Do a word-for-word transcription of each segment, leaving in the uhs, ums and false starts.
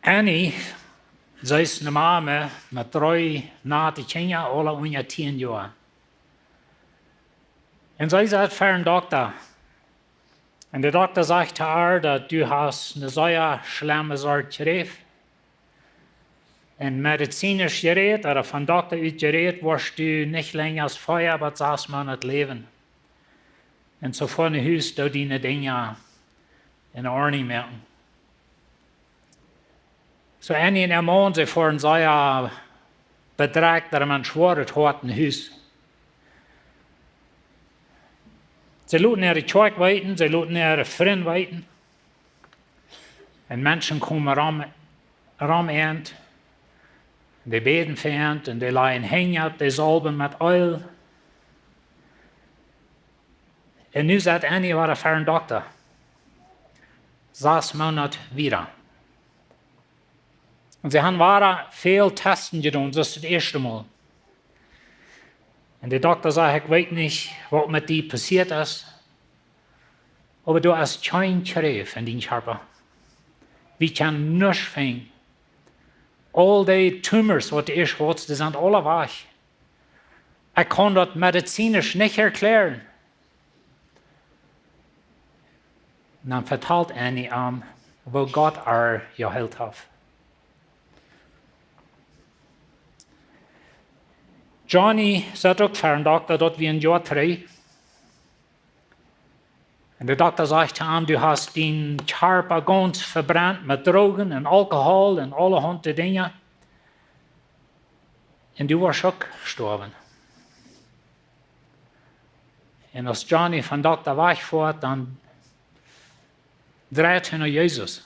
Annie, see es eene Mame met dree natte Kjinja, aule unja tieen Joa. Un see sat ver een Dokta. Un de Dokta sajcht to äa, daut du hast eene sea schlemme Sort Kjräft. Un medizinisch jerät, ooda von Dokta ut jerät, woascht du nich lenja aus vea bat sas Moonat läwen. Un soo foa no Hus, doo diene Dinja en Ordnunk moaken. Soo Annie un äa Maun, see foaren sea bedrekjt, daut een schwoaret Hoat no Hus. See loten äare Kjoakj weeten, see loten äare Frind weeten. Un Menschen komen rom, rom an. Un dee bäden fa an, un dee lajen Henj opp, dee saulwen met Eelj. Un nu sat Annie wada ver een Dokta. Sas Moonat wieda. Un see haben wada väl Testen jedonen, soo aus daut ieeschte Mol. Un de Dokta säd: "Ekj weet nich, waut met die passieet es, oba du hast kjeen Kjräft en dien Kjarpa. Wie kjennen nuscht finjen. Aul dee Tumors, waut du ieescht haudst, dee sent aule wajch. Ekj kaun daut medizinisch nich erkjlären." Un dan vetalt Annie am, woo Gott äa jeheelt haft. Johnny sat uk ver een Dokta, daut wia een Joa trigj. Un de Dokta säd to am: "Du hast dien Kjarpa gaunz vebrent met Drogen un Alkohol un aulahaunt Dinja. Un du woascht uk stoawen." Un aus Johnny vom Dokta wajchfoat, dan dreit hee no Jesus.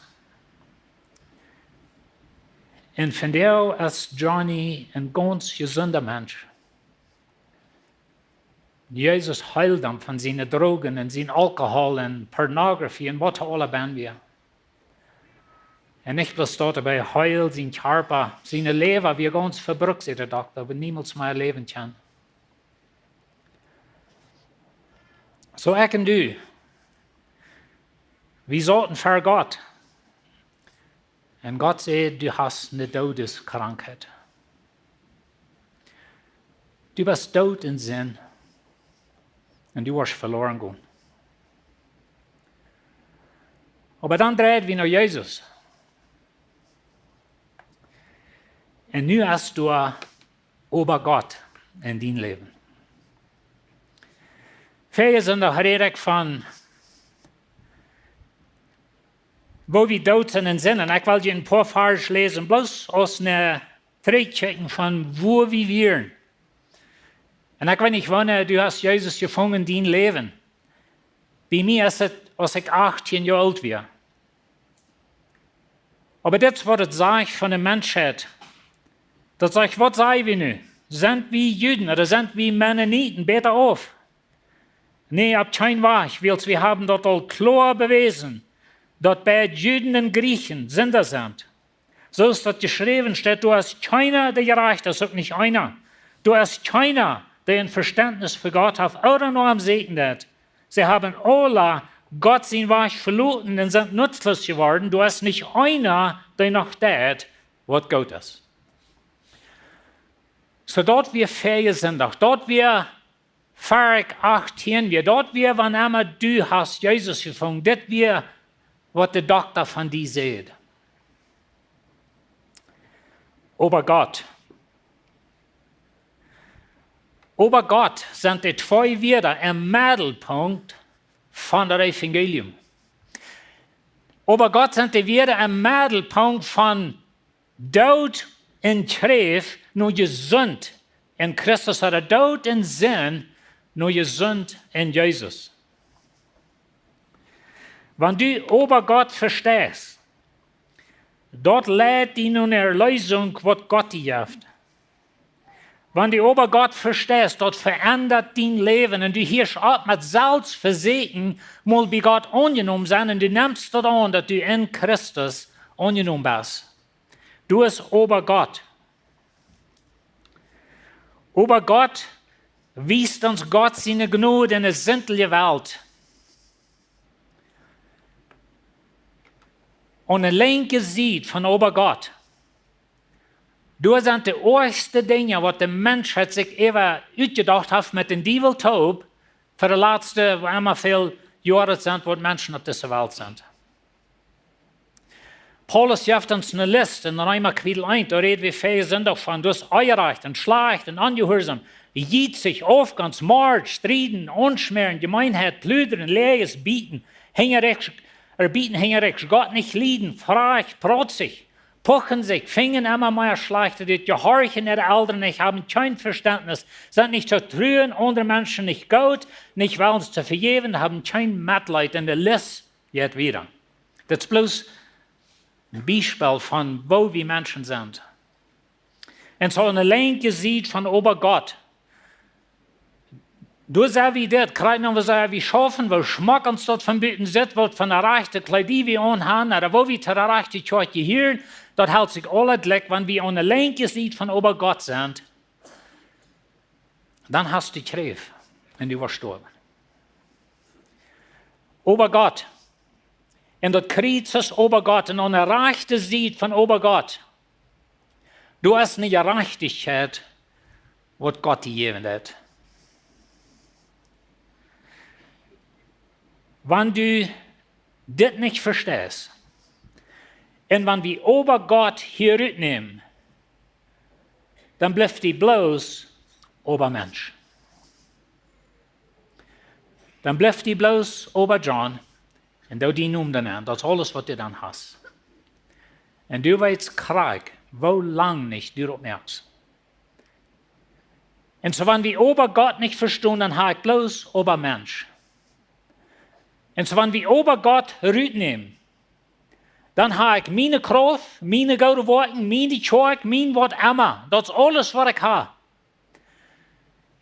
Un vondoag es Johnny een gaunz jesunda Mensch. Jesus heelt am von siene Drogen un sien Alkohol un Pornografie un waut hee aula bennen wia. Un nich bloos daut, oba hee heelt sien Kjarpa, sien Läwen wia gaunz vebrukt, säd de Dokta, wia niemols mea läwen kaun. Soo ekj un du, wie sauten ver Gott. Un Gott säd: "Du hast eene Doodeskrankheit. Du best doot en Sind. Un du woascht veloren gonen." Oba dan dreid wie no Jesus. Un nu es doa Oba Gott en dien Läwen. Väaje Sindach räd ekj von, woo wie doot sent en Sind. Un ekj well junt een poa Varsch läsen, bloos aus een Trigjkjikjen von woo wie wieren. Un ekj weet nich, wanea du hast Jesus jefungen en dien Läwen. Bie mie es et, aus ekj achtieen Joa oolt wia. Oba dit es waut et sajcht von de Menschheit. Daut sajcht, waut sent wie nu? Sent wie Juden ooda sent wie Mennoniten bäta auf? Nä, opp kjeen Wajch, wiels wie haben daut aul kloa bewäsen, daut beid Juden un Griechen Sinda sent. Soo aus daut jeschräwen steit: "Doa es kjeena, dee jerajcht es, uk nich eena. Doa es kjeena, dee een Vestentnis fa Gott haft ooda no am sieekjen deit. See haben aula Gott sien Wajch veloten un sent nutzloos jeworden. Doa es nich eena, dee noch deit, waut goot es." Soo daut wia väaje Sindach, daut wia ver ekj achtieen wia, daut wia, wanea du hast Jesus jefungen, dit wia, waut de Dokta von die säd. Oba Gott. Oba Gott sent de twee Wieed em Meddelpunkt von daut Evangelium. Oba Gott sent de Wieed em Meddelpunkt von Doot en Kjräft no jesunt en Christus, ooda Doot en Sind no jesunt en Jesus. Wan du oba Gott vesteist, daut leit die no eene Erleesunk, waut Gott die jeft. Wan du oba Gott vesteist, daut veendat dien Läwen un du hieescht opp met selfst vesieekjen, mol bie Gott aunjenomen sennen, un du nemst daut aun, daut du en Christus aunjenomen best. Du best oba Gott. Oba Gott wiest ons Gott siene Jnod en eene sintliche Welt. Aun de linkje Sied von Oba Gott, doa sent de oajchste Dinja, waut de Menschheit sikj äwa utjedocht haft met dän Diewel toop, fa de latste, woo emma väl Joaren sent, waut Menschen opp dise Welt sent. Paulus jeft ons eene List en Reema Kapitel eent, doa räd wie väl Sindach von, daut es Onjerajcht un schlajcht un onjehuarsom, jietsich, Aufgonst, Mord, Strieden, Aunschmäaren, Jemeenheit, Pludren, Läajes, Bieten, hinjarikj, ea Bieten, hinjarikj, Gott nich lieden, frajch, prautsich, puchen sikj, finjen emma mea schlajchtet ut, jehorchen äare Elren nich, haben kjeen Vestentnis, sent nich to truen, aundre Menschen nich goot, nich wellen to vejäwen, haben kjeen Metleet, un de List jeit wieda. Daut es bloos een Biespel von woo wie Menschen sent. Un soo aun de linkje Sied von Oba Gott, doa sent wie dit, krakjt nu, woo see wie schaufen, woo schmock ons daut von buten sitt, waut von de rajchte Kjleeda wie aunhaben, ooda woo wie to de rajchte Kjoakj jehieren, daut helt sikj aula jlikj, wan wie aun de linkje Sied von Oba Gott sent, dan hast du Kjräft un du woascht stoawen. Oba Gott, un daut Kjriez es Oba Gott, un aun de rajchte Sied von Oba Gott, doa es eene Jerajchtichkjeit, waut Gott die jäwen deit. Wan du dit nich vesteist, un wan wie Oba Gott hia rutnämen, dan blift die bloos Oba Mensch. Dan blift die bloos Oba John, un doa dien Nomen dan aun, daut es aules, waut du dan hast. Un du weetst krakjt, woo lang nich du daut moakst. Un soo, wan wie Oba Gott nich vestonen, dan ha ekj bloos Oba Mensch. Un soo, wan wie Oba Gott rutnämen, dan ha ekj miene Krauft, miene goode Woakjen, miene Kjoakj, mien waut emma. Daut es aules, waut ekj ha.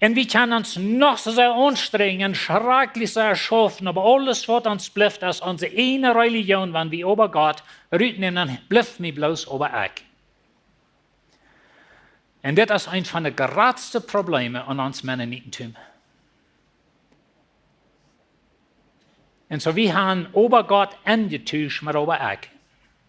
Un wie kjennen ons noch soo sea aunstrenjen un schrakjlich sea schaufen, oba aules, waut ons blift, es onse eene Relijoon, wan wie Oba Gott rutnämen, dan blift mie bloos Oba ekj. Un dit es eent von de jratste Probleemen aun ons Mennonitentum. Un soo, wie haben Oba Gott enjetuscht met Oba ekj.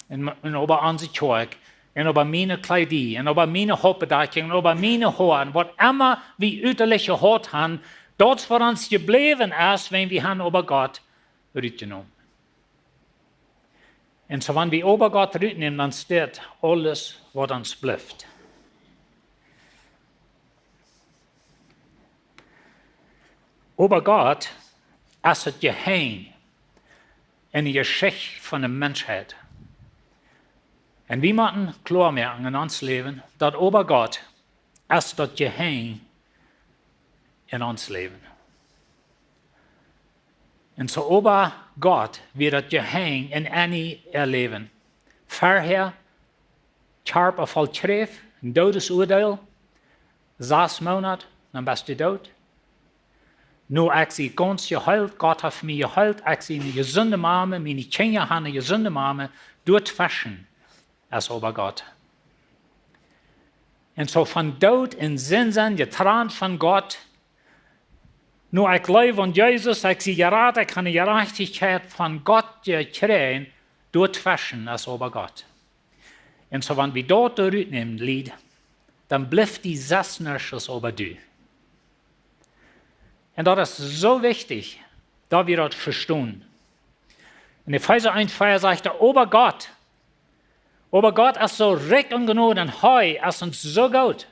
Un, un Oba onse Kjoakj. Un Oba miene Kjleeda. Un Oba miene Hauptbedakjunk. Un Oba miene Hoa. Un waut emma wie utalich jehaut haben, daut waut ons jebläwen es, wan wie haben Oba Gott rutjenomen. Un soo, wan wie Oba Gott rutnämen, dan steit aules, waut ons blift. Oba Gott es daut Jeheim en de Jeschicht von de Menschheit. Un wie motten kloa moaken en ons Läwen, daut Oba Gott es daut Jeheim en ons Läwen. Un soo Oba Gott wia daut Jeheim en Annie äa Läwen. Verhäa, Kjarpa voll Kjräft, een Doodesuadeel, sas Moonat, dan best du doot. Nu, ekj sie gaunz jeheelt, Gott haft mie jeheelt, ekj sie eene jesunde Mame, miene Kjinja haben eene jesunde Mame, doatweschen es Oba Gott. Un soo von Doot un Sind sennen, jetrant von Gott. Nu, ekj jleew aun Jesus, ekj sie jerat, ekj hab de Jerajchtichkjeit von Gott jekjräajen, doatweschen es Oba Gott. Un soo, wan wie daut doa rutnämen, Lied, dan blift die sest nuscht aus Oba du. Un daut es soo wichtich, daut wie daut vestonen. En Efeesa eent vea sajcht hee, Oba Gott, Oba Gott es soo rikj en Jnod un hee es ons soo goot,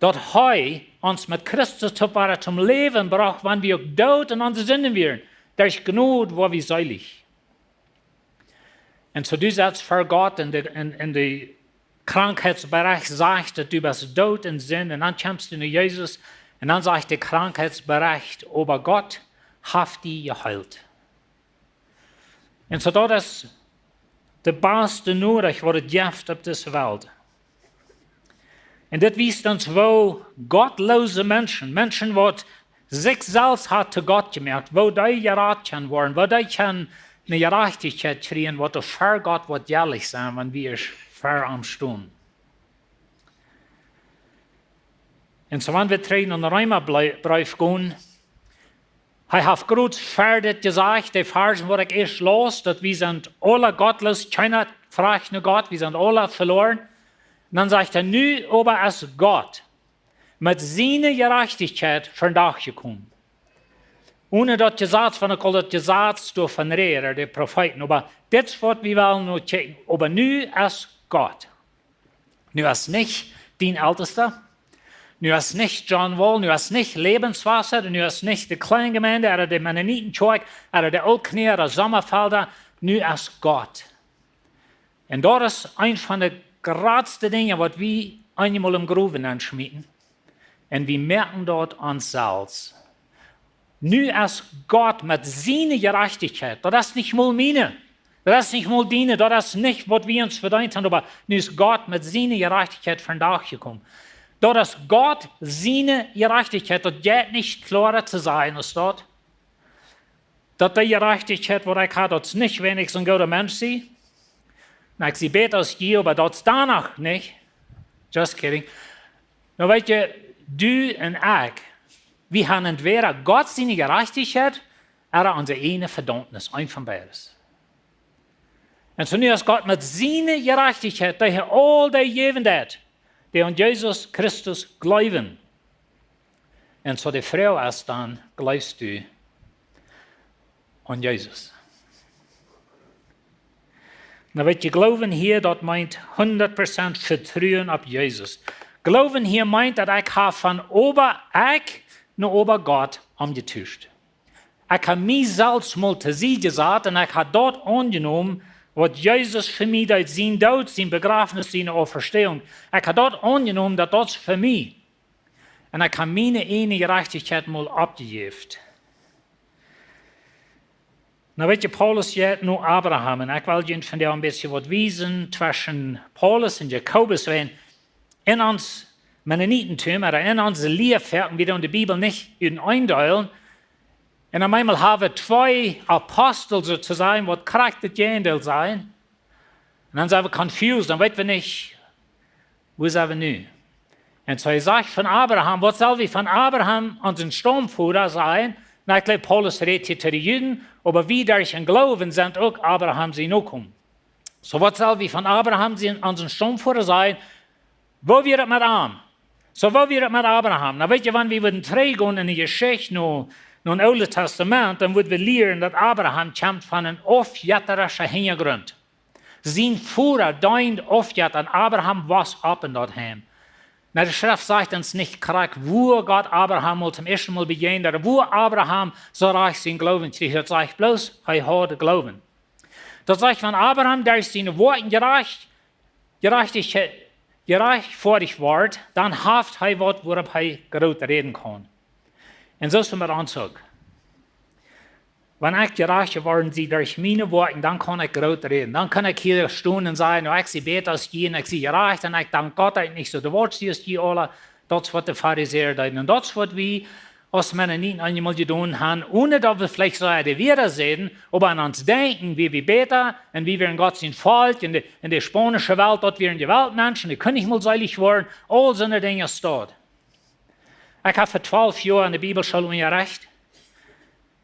daut hee ons met Christus toop wada toom Läwen brocht, wan wie uk doot en onse Sinden wieren. Derch Jnod woa wie seelich. Un soo du setst ver Gott en de, en, en de Krankheitsberecht, sajcht daut du best doot en Sind, un dan kjemst du no Jesus, un dan sajcht de Krankheitsberecht, Oba Gott haft die jeheelt. Un soo daut es de baste Norecht, waut et jeft opp dise Welt. Un dit wiest ons, woo gottloose Menschen, Menschen, waut sikj selfst haben to Gott jemoakt, woo dee jerat kjennen woaren, woo dee kjennen eene Jerajchtichkjeit kjrieen, waut ver Gott woat jelich sennen, wan wie ver am stonen. Un soo, wan wie trigj en dän Reemabreef gonen, Hee haft groot ver dit jesajcht, de Varschen, waut ekj ieescht laus, daut wie sent aula gottloos, kjeena frajcht no Gott, wie sent aula veloaren. Un dan sajcht hee: "Nu oba es Gott met siene Jerajchtichkjeit vondoag jekomen." Onen daut Jesaz, wan ekj aul daut Jesaz doavon räd, de Profeeten, oba dit es waut wie wellen nu checken. Oba nu es Gott. Nu es nich dien Eltesta. Nu es nich John Wall. Nu es nich Lebenswasser. Nu es nich de Kleine Gemeinde, ooda de Mennoniten Kjoakj, ooda de Ooltkolonia, ooda Sommafelda. Nu es Gott. Un daut es eent von de jratste Dinja, waut wie eenmol em Growen nenschmieten. Un wie moaken daut ons selfst. Nu es Gott met siene Jerajchtichkjeit. Daut es nich mol miene. Daut es nich mol diene. Daut es nich, waut wie ons vedeent haben. Oba nu es Gott met siene Jerajchtichkjeit vondoag jekomen. Daut es Gott siene Jerajchtichkjeit. Daut jeit nich kloara to sajen aus daut. Daut de Jerajchtichkjeit, waut ekj ha, daut es nich, wan ekj soon gooda Mensch sie. Na, ekj sie bäta aus jie, oba daut es dan noch nich. Just kidding. Nu, weet jie, du un ekj, wie haben entwäda Gott siene Jerajchtichkjeit ooda onse ieejne Vedaumnis, eent von beides. Un soo nu es Gott met siene Jerajchtichkjeit, dee hee aul dee jäwen deed, dee aun Jesus Christus jleewen. Un soo de Froag es dan: Jleefst du aun Jesus? Na, weet jie, Gloowen hia, daut meent hundat Prozent Vetruen opp Jesus. Gloowen hia meent, daut ekj ha von oba ekj no oba Gott omjetuscht. Ekj ha mie selfst mol to Sied jesat un ekj ha daut aunjenomen, waut Jesus fa mie deed, sien Doot, sien Bejrafnis, siene Auferstehung. Ekj ha daut aunjenomen, daut daut es fa mie. Un ekj ha miene ieejne Jerajchtichkjeit mol oppjejäft. Na, weet jie, Paulus jeit no Abraham, un ekj well junt vondoag een bät waut wiesen tweschen Paulus un Jakobus, wan en ons Mennonitentum, ooda en onse Lia, foaken wie dan de Bibel nich uteneen deelen. Un opp eemol ha wie twee Apostel, soo to sajen, waut krakjt daut Jäajendeel sajen. Un dan sent wie confused, dan weeten wie nich, wua sent wie nu? Un soo hee sajcht von Abraham, waut sell wie von Abraham, onsen Staumvoda, sajen? Na, ekj jleew, Paulus rät hia to de Juden, oba wie derch dän Gloowen sent uk Abraham siene Nokomen. Soo, waut sell wie von Abraham, sienen, onsen Staumvoda, sajen? Woo wia daut met am? Soo, woo wia daut met Abraham? Na, weet jie, wan wie wudden trigjgonen en de Jeschicht no, no daut Oole Tastament, dan wudden wie lieren, daut Abraham kjemt von een aufjettaschen Hinjagrunt. Sien Voda deend Aufjetta un Abraham wos opp en daut Heim. Na, de Schreft sajcht ons nich krakjt, wua Gott Abraham mol toom ieeschten Mol bejäajent, wua Abraham soo rajcht sienen Gloowen kjrieech. Daut sajcht bloos, hee haud Gloowen. Daut sajcht, wan Abraham derch siene Woakjen jerajcht, jerajcht, jerajchtfoadicht wort, dan haft hee waut, wuaropp hee groot räden kaun. Un soo es et met ons uk. Wan ekj jerajcht jeworden sie derch miene Woakjen, dan kaun ekj groot räden. Dan kaun ekj hia stonen un sajen: "Nu, ekj sie bäta aus jie un ekj sie jerajcht un ekj dank Gott, daut ekj nich soo de Welt sie aus jie aula." Daut es, waut de Farisäa deeden. Un daut es, waut wie aus Mennoniten eenmol jedonen haben, onen daut wie veleicht soo de Wieed säden, oba aun ons Denkjen, wie, wie bäta, un wie wieren Gott sien Volkj, en de, en de spaunische Welt, daut wieren de Weltmenschen, dee kunnen nich mol seelich woaren, aul soone Dinja aus daut. Ekj hab fa twalf Joa en de Bibelschool unjarecht.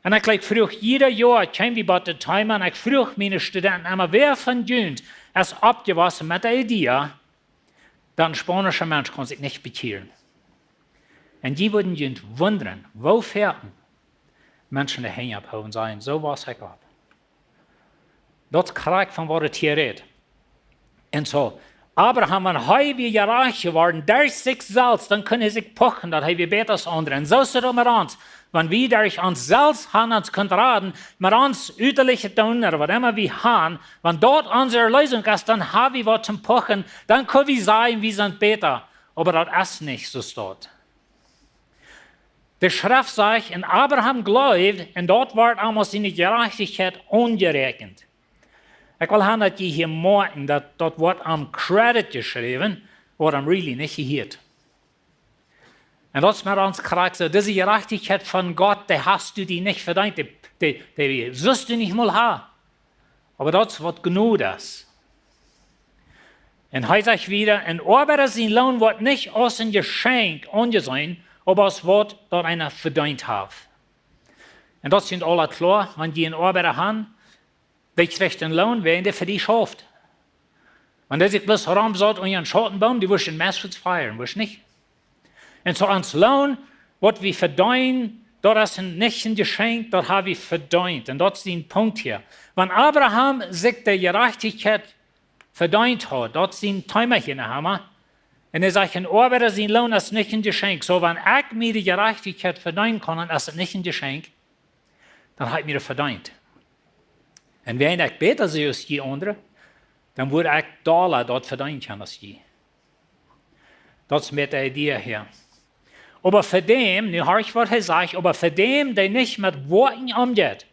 Un ekj, ekj fruach jieda Joa, kjeem wie bie daut Thema, un ekj fruach miene Studenten emma: "Wäa von junt es oppjewossen met de Idee, daut een spaunischa Mensch kaun sikj nich bekjieren?" Un jie wudden junt wundren, woo foaken Menschen de Henj opphoowen, sajen: "Soo wos ekj opp." Daut es krakjt von waut et hia rät. Un soo, Abraham, wan hee wia jerajcht jeworden derch sikj selfst, dan kunn hee sikj puchen, daut hee wia bäta aus aundre. Un soo es et uk met ons. Wan wie derch ons selfst han ons kunt raden, met ons uterliche Doonen, ooda waut emma wie han, wan daut onse Erleesunk es, dan ha wie waut toom puchen, dan kunn wie sajen, wie sent bäta. Oba daut es nich soo, daut. De Schreft sajcht: "Un Abraham jleewd, un daut wort am aus siene Jerajchtichkjeit aunjeräakjent." Ekj well han, daut jie hia moakjen, daut, daut woat am Credit jeschräwen, waut am really nich jehieet. Un daut es met ons krakjt soo. Dise Jerajchtichkjeit von Gott, dee hast du die nich vedeent. Dee, dee, dee sust du nich mol han. Oba daut es, waut Jnod es. Un hee sajcht wieda: "Een Oabeida sien Loon woat nich aus een Jeschenkj aunjeseenen, oba aus waut, daut eena vedeent haft." Un daut sent aula kloa, wan jie eenen Oabeida han, dee kjricht eenen Loon, wäajen dee fa die schauft. Wan dee sikj bloos romsaut unja eenen Schautenboom, dee woascht am meist fieren, woascht nich? Un soo ons Loon, waut wie vedeenen, daut es een, nich een Jeschenkj, daut ha wie vedeent. Un daut es de Punkt hia. Wan Abraham sikj de Jerajchtichkjeit vedeent haud, daut es een Thema hia noch emol. Un hee sajcht, een Oabeida sien Loon es nich een Jeschenkj. Soo, wan ekj mie de Jerajchtichkjeit vedeenen kaun, dan es et nich een Jeschenkj, dan ha ekj mie daut vedeent. Un wan ekj bäta sie aus jie aundre, dan wudd ekj dolla daut vedeenen kjennen aus jie. Daut es met de Idee hia. Oba fa däm, nu horcht waut hee sajcht, oba fa däm, dee nich met Woakjen omjeit,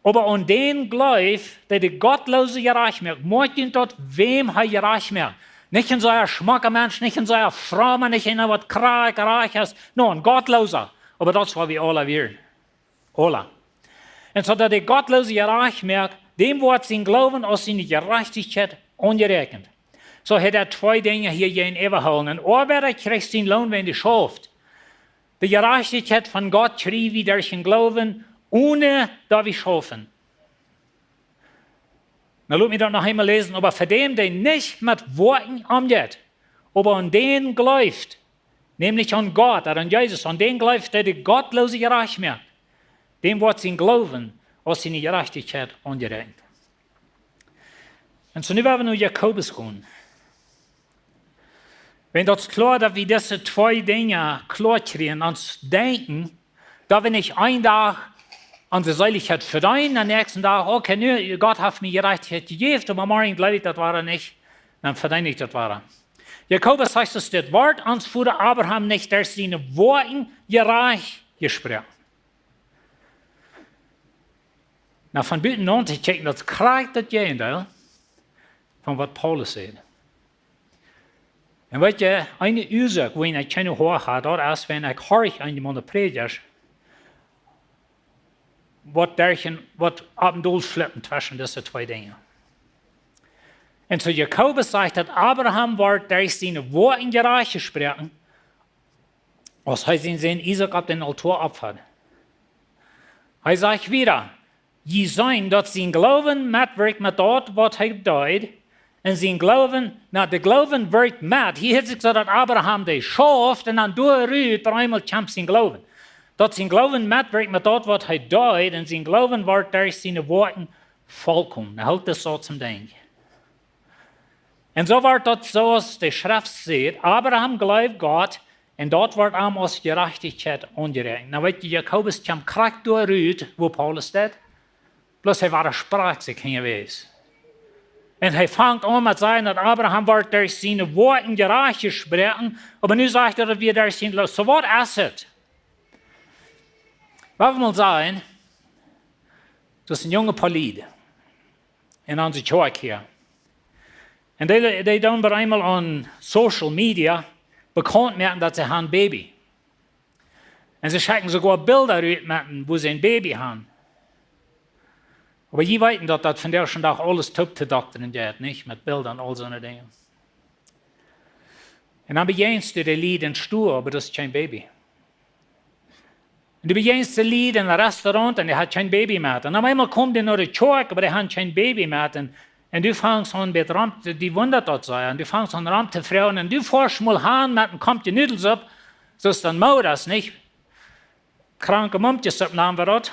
oba aun dän jleeft, dee de Gottloose jerajcht moakt, moakt daut, wäm hee jerajcht moakt. Nich een sea schmocka Mensch, nich een sea fromma, nich eena, waut krakjt rajcht es, nä, een Gottloosa. Oba daut es, waut wie aula wieren. Aula. Un soo daut de Gottloose jerajcht moakt, däm woat sien Gloowen aus siene Jerajchtichkjeit aunjeräakjent. Soo, hee haft twee Dinja hia jäajenäwa jeholt. Een Oabeida kjricht sien Loon, wan hee schauft. De Jerajchtichkjeit von Gott kjrie wie derch dän Gloowen, onen daut wie schaufen. Nu lot mie daut noch eemol läsen, oba fa däm, dee nich met Woakjen omjeit, oba aun dän jleeft, nämlich aun Gott, ooda aun Jesus, aun dän jleeft, dee de Gottloose jerajcht moakt, däm woat sien Gloowen aus siene Jerajchtichkjeit aunjeräakjent. Un soo nu woa wie no Jakobus gonen. Wan daut es kloa, daut wie dise twee Dinja kloa kjrieen, ons denkjen, daut wie nich een Dach onse Seelichkjeit vedeenen, dän näakjsten Dach, okay, nu, Gott haft mie Jerajchtichkjeit jejäft, oba morjen jleew ekj daut wada nich, dan vedeen ekj daut wada. Jakobus sajcht, daut dit woat ons Voda Abraham nich derch siene Woakjen jerajcht jesproaken. Nu, von buten aun to kjikjen, daut es krakjt daut Jäajendeel von waut Paulus sajcht. Un weet jie, eene Uasoak, wuarom ekj kjeene Hoa ha, daut es, wan ekj horch aun dee Prädjasch, waut derch, waut opp un dol flippen tweschen dise twee Dinja. Un soo Jakobus sajcht, daut Abraham woat derch siene Woakjen jerajcht jesproaken, aus hee sienen Sän Isaak opp dän Altoa opfad. Hee sajcht wieda, jie seenen, daut sien Gloowen metwirkjt met daut, waut hee deed, un sien Gloowen, nu, de Gloowen wirkjt met. Hia es et soo, daut Abraham dee schauft, un dan doa rut, opp eemol kjemt sien Gloowen. Daut sien Gloowen metwirkjt met daut, waut hee deed, un sien Gloowen woat derch siene Woakjen volkomen. Nu, hoolt dit soo toom Denkjen. Un soo woat daut, soo aus de Schreft sajcht, Abraham jleewd Gott, un daut woat am aus Jerajchtichkjeit aunjeräakjent. Nu weet jie, Jakobus kjemt krakjt doa rut, wua Paulus steit. Bloos hee wadasprakjt sikj hinjawäajes. Un hee fangt aun met sajen, daut Abraham woat derch siene Woakjen jerajcht jesproaken, oba nu sajcht hee, daut wia derch sien Gloowen. Soo, waut es et? Lot mie mol sajen, daut es een junga Poa Lied en onse Kjoakj hia. Un dee, dee doonen bie eemol opp social media bekaunt moaken, daut see han een Baby. Un see schekjen soogoa Bilda rut met, wua see een Baby han. Oba jie weeten, daut daut vondoag dän Dach aules toop to doktren jeit, nich? Met Bilda un aul soone Dinja. Un dan bejäajenst du de Lied em Stua, oba daut es kjeen Baby. Un du bejäajenst de Lied en een Restaurant un dee haft kjeen Baby met. Un opp eemol komen dee no de Kjoakj, oba dee han kjeen Baby met. Un, un du fangst aun met rom, dee wundat daut soo. Un du fangst aun rom to froagen. Un du foascht mol han met een Kompkje Nudelsupp, soo aus daut Mood es, nich? Kranke Mumkjesupp nanen wie daut.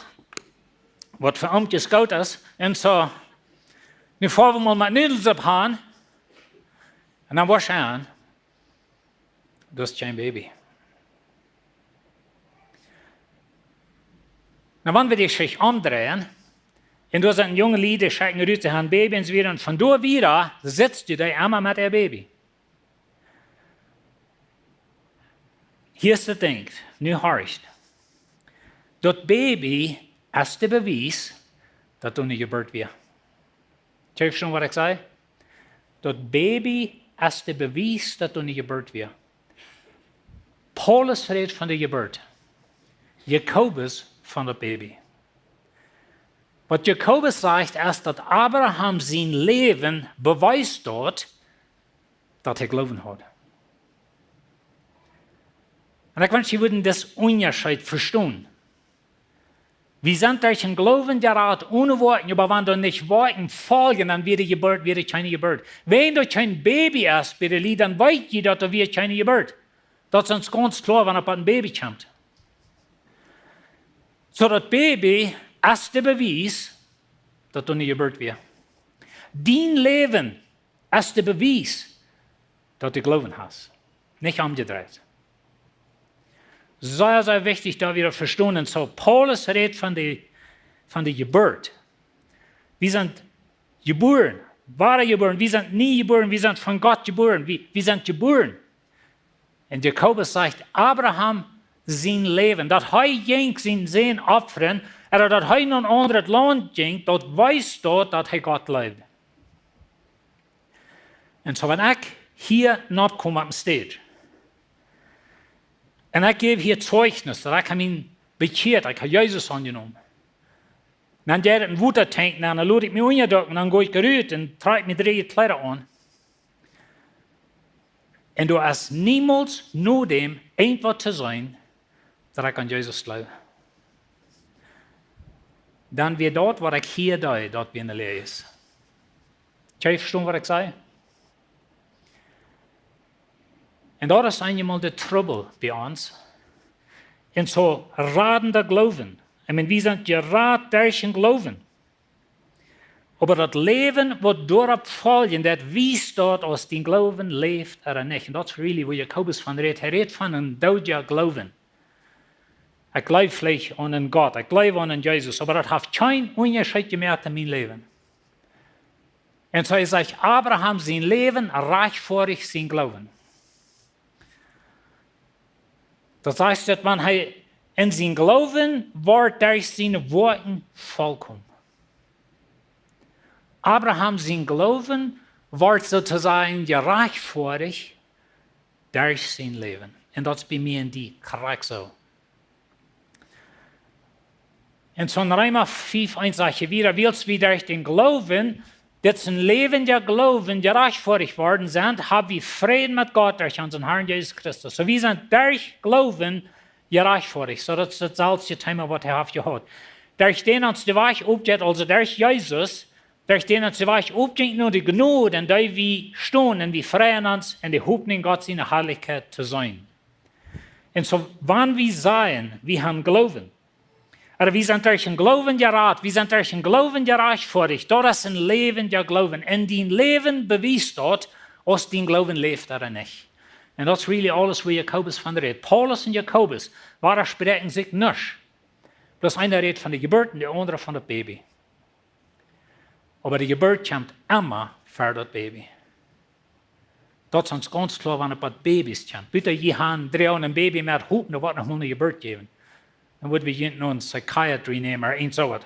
Waut fa Mumkjes goot es. Un soo, nu foa wie mol met Nudelsupp han. Un dan woascht du aun, daut es kjeen Baby. Nu, wan wie dee Jeschicht omdreien, un doa sent junge Lied, dee schekjen rut, see han een Baby un soo wieda, un von doa wieda sitst du doa emma met daut Baby. Hia es daut Dinkj, nu horcht. Daut Baby es de Bewies, daut doa ne Jeburt wia. Kjikj, waut ekj saj? Daut Baby es de Bewies, daut doa ne Jeburt wia. Paulus rät von de Jeburt. Jakobus von daut Baby. Waut Jakobus sajcht, es, daut Abraham sien Läwen bewiest daut, daut hee Gloowen haud. Un ekj wensch, jie wudden dän Unjascheet vestonen. Wie sent derch dän Gloowen jerat, one Woakjen, oba wan doa nich Woakjen foljen, dan wia de Jeburt, wia daut kjeene Jeburt. Wan doa kjeen Baby es bie de Lied, dan weet jie, daut doa wia kjeene Jeburt. Daut es ons gaunz kloa, wan opp een Baby kjemt. Soo daut Baby es de Bewies, daut doa ne Jeburt wia. Dien Läwen es de Bewies, daut du Gloowen hast. Nich omjedreit. Sea, sea wichtich, daut wie daut vestonen. Soo, Paulus rät von de, von de Jeburt. Wie sent jebuaren, wadajebuaren. Wie sent nie jebuaren, wie sent von Gott jebuaren. Wie, wie sent jebuaren. Un Jakobus sajcht, Abraham sien Läwen, daut hee jinkj sienen Sän opfren, ooda daut hee no een aundret Launt jinkj, daut wees daut, daut hee Gott leewd. Un soo, wan ekj hia nopp kom opp ne Städ, un ekj jäw hia Zeichnis, daut ekj hab mie bekjieet, ekj hab Jesus aunjenomen. Dan jeit ekj een Wotatank nenn, dan lot ekj mie unjadekjen, dan go ekj rut un trakj mie dreeje Kjleeda aun. Un doa es niemols no däm irjentwaut to seenen, daut ekj aun Jesus jleew. Dan wia daut, waut ekj hia deed, daut wia ne Läajes. Kjenn jie vestonen, waut ekj saj? Un daut es eenjemol de Trubbel bie ons. Un soo radda Gloowen. Ekj meen, wie sent jerat derch dän Gloowen. Oba daut Läwen, waut doaropp foljen deit, wiest daut, aus dien Gloowen läft ooda nich. Un daut es really, wua Jakobus von rät. Hee rät von een doodja Gloowen. Ekj jleew veleicht aun een Gott, ekj jleew aun een Jesus, oba daut haft kjeen Unjascheet jemoakt en mien Läwen. Un soo es, sajcht, Abraham sien Läwen rajchtfoadich sien Gloowen. Daut sajcht, daut wan hee en sien Gloowen wort derch siene Woakjen volkomen. Abraham sien Gloowen wort soo to sajen jerajchtfoadich derch sien Läwen. Un daut es bie mie un die krakjt soo. Un soo en Reema fief eent sajcht hee wieda, wiels wie derch dän Gloowen, dit es een läwendja Gloowen, jerajchtfoadich worden sent, hab wie Fräd met Gott derch onsen Harn Jesus Christus. Soo, wie sent derch Gloowen jerajchtfoadich. Soo, daut es daut selwje Thema, waut hee haft jehaut. Derch dän ons de Wajch opjeit, aulsoo derch Jesus, derch dän ons de Wajch opjeit no de Jnod, en dee wie stonen, un wie freien ons en de Hopninj, Gott siene Harlichkjeit to seenen. Un soo, wan wie sajen, wie haben Gloowen, ooda wie sent derch dän Gloowen jerat, wie sent derch dän Gloowen jerajchtfoadich, daut es een läwendja Gloowen. En dien Läwen bewiest daut, aus dien Gloowen läft ooda nich. Un daut es really aules, wua Jakobus von rät. Paulus un Jakobus wadaspräakjen sikj nich. Bloos eena rät von de Jeburt un de aundra von daut Baby. Oba de Jeburt kjemt emma ver daut Baby. Daut es ons gaunz kloa, wan et bie Babys kjemt. Buta jie haben, droagen een Baby met Hopen, daut woat noch mol ne Jeburt jäwen. Dan wudd wie junt no een psychiatry nämen, ooda irjent soo waut.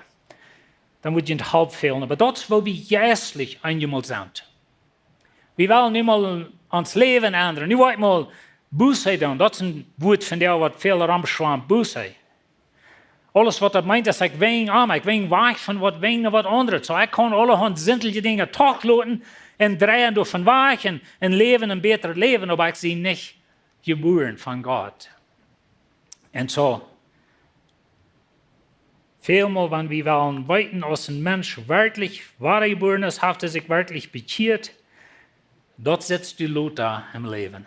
Dan wudd junt Help fälen. Oba daut es, wua wie jeistlich eenjemol sent. Wie wellen nu mol ons Läwen endren. Nu well ekj mol Buße doonen. Daut es een Wuat von dee, waut väl romschwampt, Buße. Aules, waut daut meent, es, ekj wenj om, ekj wenj wajch von waut, wenj no waut aundret. Soo, ekj kaun aulahaunt sintelje Dinja doch loten un dreien doavon wajch un, un läwen een bätret Läwen, oba ekj sie nich jebuaren von Gott. Un soo, välmol, wan wie wellen weeten, aus een Mensch werkjlich wadajebuaren es, haft hee sikj werkjlich bekjieet, daut sitst du lota em Läwen.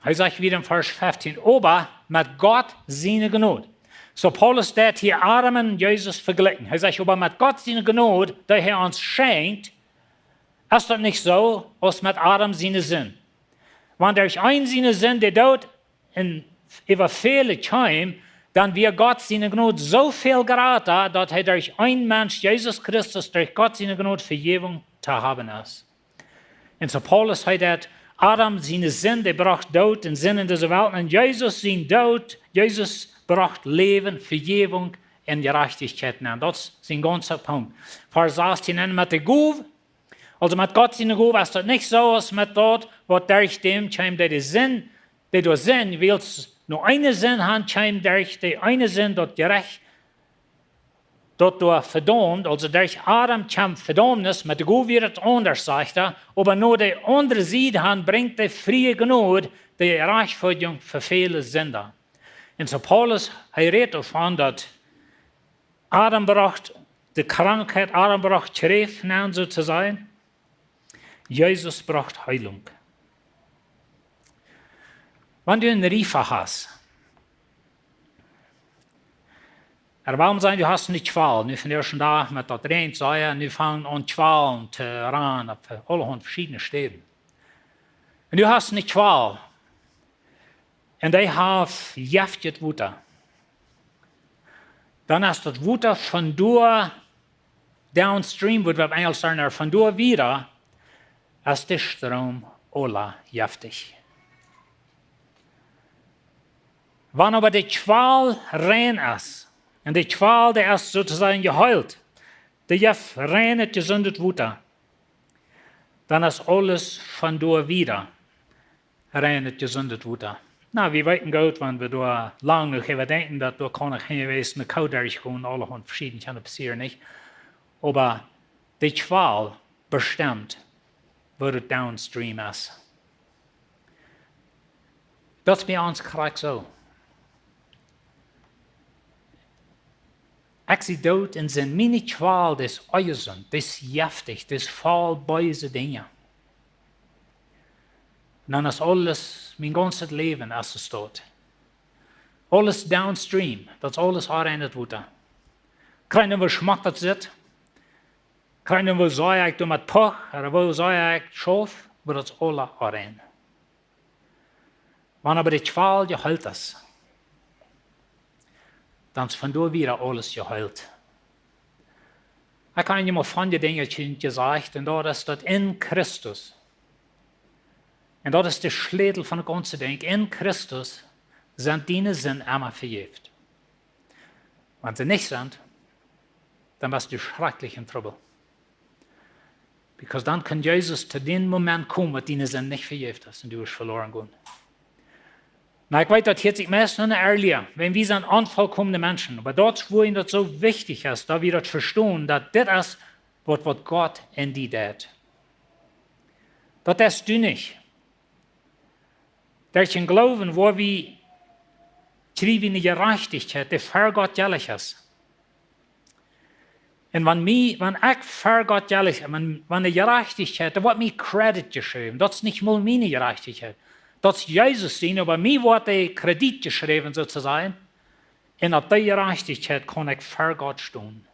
Hee sajcht wieda en Varsch feftieen, oba met Gott siene Jnod. Soo Paulus deit hia Adam un Jesus vejlikjen. Hee sajcht, oba met Gott siene Jnod, dee hee ons schenkjt, es daut nich soo aus met Adam siene Sind. Wan derch eenen siene Sind de Doot en äwa väle kjeem, dan wia Gott siene Jnod soo väl jrata, daut hee derch eenen Mensch, Jesus Christus, derch Gott siene Jnod Vejäwunk to haben es. Un soo Paulus, hee deit, Adam siene Sind, dee brocht Doot un Sind en dise Welt. Un Jesus sien Doot, Jesus brocht Läwen, Vejäwunk un Jerajchtichkjeit aun. Daut es sien gaunza Punkt. Varsch sastieen, un met de Gow, aulsoo met Gott siene Gow, es daut nich soo aus met daut, waut derch däm kjeem, dee de Sind, dee doa Sind, wiels no eene Sind han kjeem derch dee eene Sind daut Jerecht, daut doa vedaumt, aulsoo derch Adam kjemt Vedaumnis, met de Gow wia et aundasch, sajcht hee, oba no de aundre Sied han brinjt de frie Jnod de Rajchtfoadjunk fa väle Sinda. Un soo Paulus, hee rät doavon, daut Adam brocht de Krankheit, Adam brocht Kjräft nenn, soo to sajen. Jesus brocht Heilunk. Wan du een Riefa hast, ooda wuarom sajen, du hast eene Kjwal, nu von de ieeschte Dach met daut räajent, soo jo, nu fangen aun Kjwalen to rannen opp aulahaunt veschiedne Städen. Un du hast eene Kjwal, un dee haft jeftjet Wota. Dan es daut Wota von doa downstream, waut wie opp Enjlisch sajen, von doa wieda, es de Stroom aula jeftich. Wan oba de Kjwal rein es, un de Kjwal, dee es soo to sajen jeheelt, dee jeft reinet, jesundet Wota, dan es aules von doa wieda reinet, jesundet Wota. Na, wie weeten goot, wan wie doa lang jenuach äwa denkjen, daut doa kaun uk hee wesen, eene Koo derchgonen, aulahaunt veschiedne kaun passieren, nich? Oba de Kjwal bestemt, woo daut downstream es. Daut es bie ons krakjt soo. Ekj sie doot en Sind. Miene Kjwal, dee es onjesunt, dee es jeftich, dee es voll beese Dinja. Un dan es aules, mien gaunzet Läwen es jestoat. Aules downstream, daut es aules onreinet Wota. Krakjt woo schmock daut sitt, krakjt woo sea ekj doamet poch, ooda woo sea ekj schauf, oba daut es aula onrein. Wan oba de Kjwal jeheelt es, dan es von doa wieda aules jeheelt. Ekj hab eenmol von de Dinja jesajcht, un daut es daut en Christus. Un daut es de Schlätel von daut gaunze Dinkj. En Christus sent diene Sinden emma vejäft. Wan see nich sent, dan best du schrakjlich en Trubbel. Because dan kaun Jesus to dän Moment komen, waut diene Sind nich vejäft es un du best veloren jegonen. Na, ekj weet, daut hieet sikj meist no eene Erlia, wan wie sent onvollkomne Menschen. Oba daut es, wuarom daut soo wichtich es, daut wie daut vestonen, daut dit es, waut, waut Gott en die deit. Daut es du nich. Derch dän Gloowen woa wie, kjrie wie eene Jerajchtichkjeit, dee ver Gott jelich es. Un wan mie, wan ekj ver Gott jelich, wan, wan de Jerajchtichkjeit, doa woat mie Credit jeschräwen. Daut es nich mol miene Jerajchtichkjeit. Daut es Jesus siene, oba mie woat de Kredit jeschräwen, soo to sajen. Un opp dee Jerajchtichkjeit kaun ekj ver Gott stonen.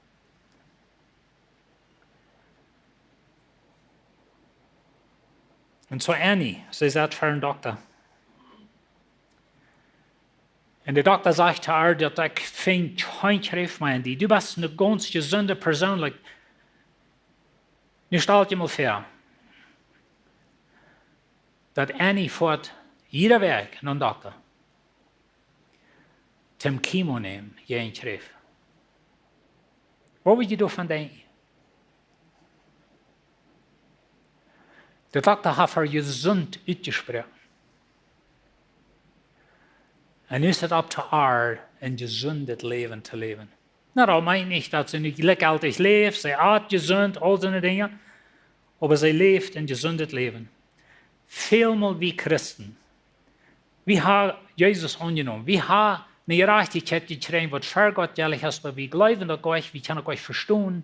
Un soo Annie, see sat ver een Dokta. Un de Dokta sajcht to äa, daut ekj finj kjeen Kjräft mea en die. Du best eene gaunz jesunde Persoon. Like, nu stal die mol väa, daut Annie foat jiede Wäakj no een Dokta toom Chemo nämen, jäajen Kjräft. Waut wudd jie doavon denkjen? De Dokta haft äa jesunt utjesproaken. Un nu es et opp to äa, een jesundet Läwen to läwen. Na, daut meent nich, daut see nu jlikjjeltich läft, see at jesunt, aul soone Dinja. Oba see läft een jesundet Läwen. Välmol wie Christen, wie haben Jesus aunjenomen. Wie haben eene Jerajchtichkjeit jekjräajen, waut ver Gott jelich es, oba wie jleewen daut nich, wie kjennen daut nich vestonen.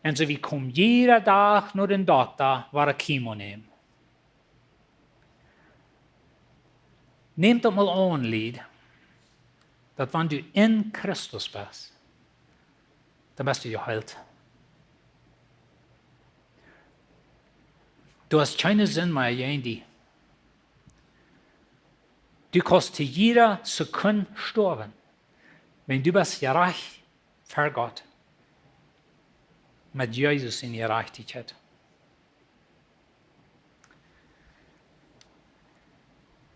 Un soo, wie komen jieda Dach no dän Dokta, woaren Chemo nämen. Nämt daut mol aun, Lied, daut wan du en Christus best, dan best du jeheelt. Du hast kjeene Sind mea jäajen die. Du kaust to jiede Sekund stoawen, wan du best jerajcht ver Gott. Met Jesus siene Jerajchtichkjeit.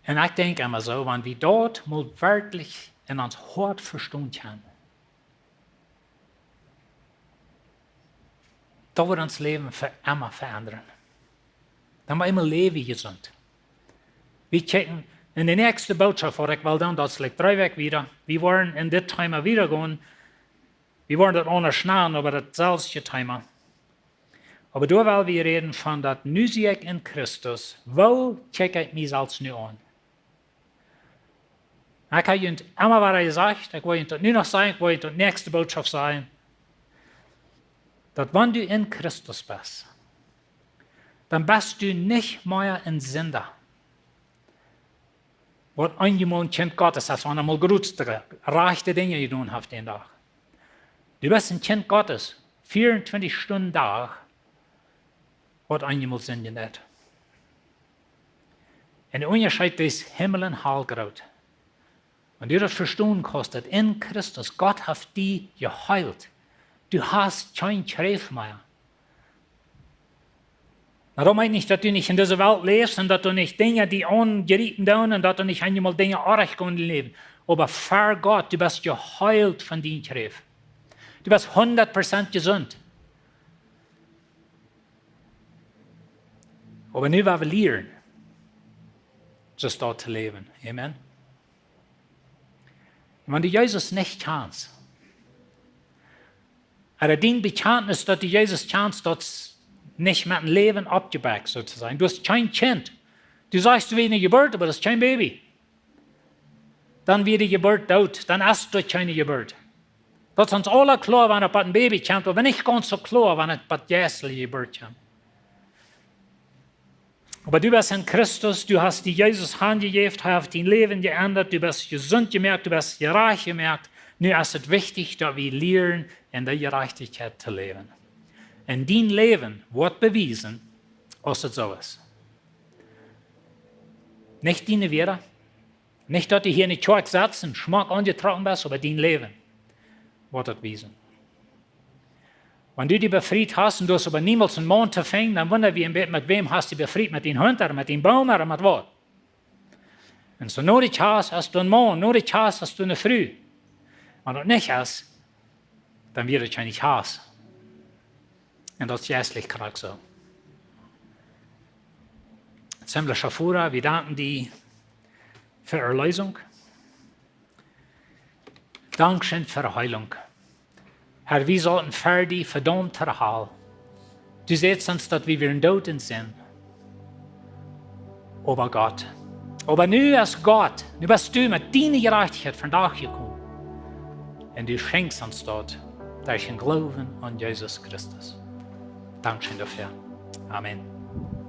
Un ekj denkj emma soo, wan wie daut mol werkjlich en ons Hoat vestonen kjennen, daut woat ons Läwen fa emma veendren. Dan woa wie emma läwen jesunt. Wie kjikjen en de näakjste Bootschoft, waut ekj well doonen, daut es like dree Wäakj wieda. Wie woaren en dit Thema wieda gonen. Wie woaren daut aundasch nanen, oba daut selwje Thema. Oba doa well wie räden von daut, nu sie ekj en Christus, woo kjikj ekj mie selfst nu aun? Ekj hab junt emma wada jesajcht, ekj well junt daut nu noch sajen, ekj well junt daut näakjste Bootschoft sajen, daut wan du en Christus best, dan best du nich mea een Sinda, waut eenjemol een Kjint Gottes es, wan hee mol groot rajchte Dinja jedonen haft dän Dach. Du best een Kjint Gottes, vea un twintich Stunden Dach, waut eenjemol sindjen deit. Un de Unjascheet es Himmel un Hal groot. Wan du daut vestonen kaust, daut en Christus Gott haft die jeheelt, du hast kjeen Kjräft mea. Na, daut meent nich, daut du nich en dise Welt läfst un daut du nich Dinja die aunjriepen doonen un daut du nich eenjemol Dinja orrajcht gonen em Läwen. Oba ver Gott, du best jeheelt von dien Kjräft. Du best hundat Prozent jesunt. Oba nu woa wie lieren, soo daut to läwen. Amen. Un wan du Jesus nich kjanst, ooda dien Bekjantnis, daut du Jesus kjanst, daut es nich met een Läwen oppjebakt, soo to sajen. Du best kjeen Kjint. Du sajchst, du best ne Jeburt, oba daut es kjeen Baby. Dan wia de Jeburt doot, dan es daut kjeene Jeburt. Daut es ons aula kloa, wan oba een Baby kjemt, oba nich gaunz soo kloa, wan oba jeistlich Jeburt kjemt. Oba du best en Christus, du hast die Jesus hanjejäft, hee haft dien Läwen jeendat, du best jesunt jemoakt, du best jerajcht jemoakt. Nu es et wichtich, daut wie lieren, en de Jerajchtichkjeit to läwen. Un dien Läwen woat bewiesen, aus et soo es. Nich diene Wieed, nich daut du hia en de Kjoakj setst un schmock aunjetrocken best, oba dien Läwen woat daut wiesen. Wan du die befriet hast un du hast oba niemols een Maun to finjen, dan wunda wie een bät, met wäm hast du befriet, met dien Hunt ooda met dien Boom ooda met waut? Un soo no de Kjast hast du een Maun, no de Kjast hast du ne Fru. Wan daut nich es, dan wia daut kjeene Kjast. Un daut es jeistlich krakjt soo. Himmlischa Voda, wie danken die fa Erlösung. Dankscheen fa Heilung. Herr, wie sauten ver die vedaumt to de Hal. Du sätst ons, daut wie wieren doot en Sind. Oba Gott. Oba nu es Gott, nu best du met diene Jerajchtichkjeit vondoag jekomen. Un du schenkjst ons daut derch dän Gloowen aun Jesus Christus. Dankscheen doafäa. Amen.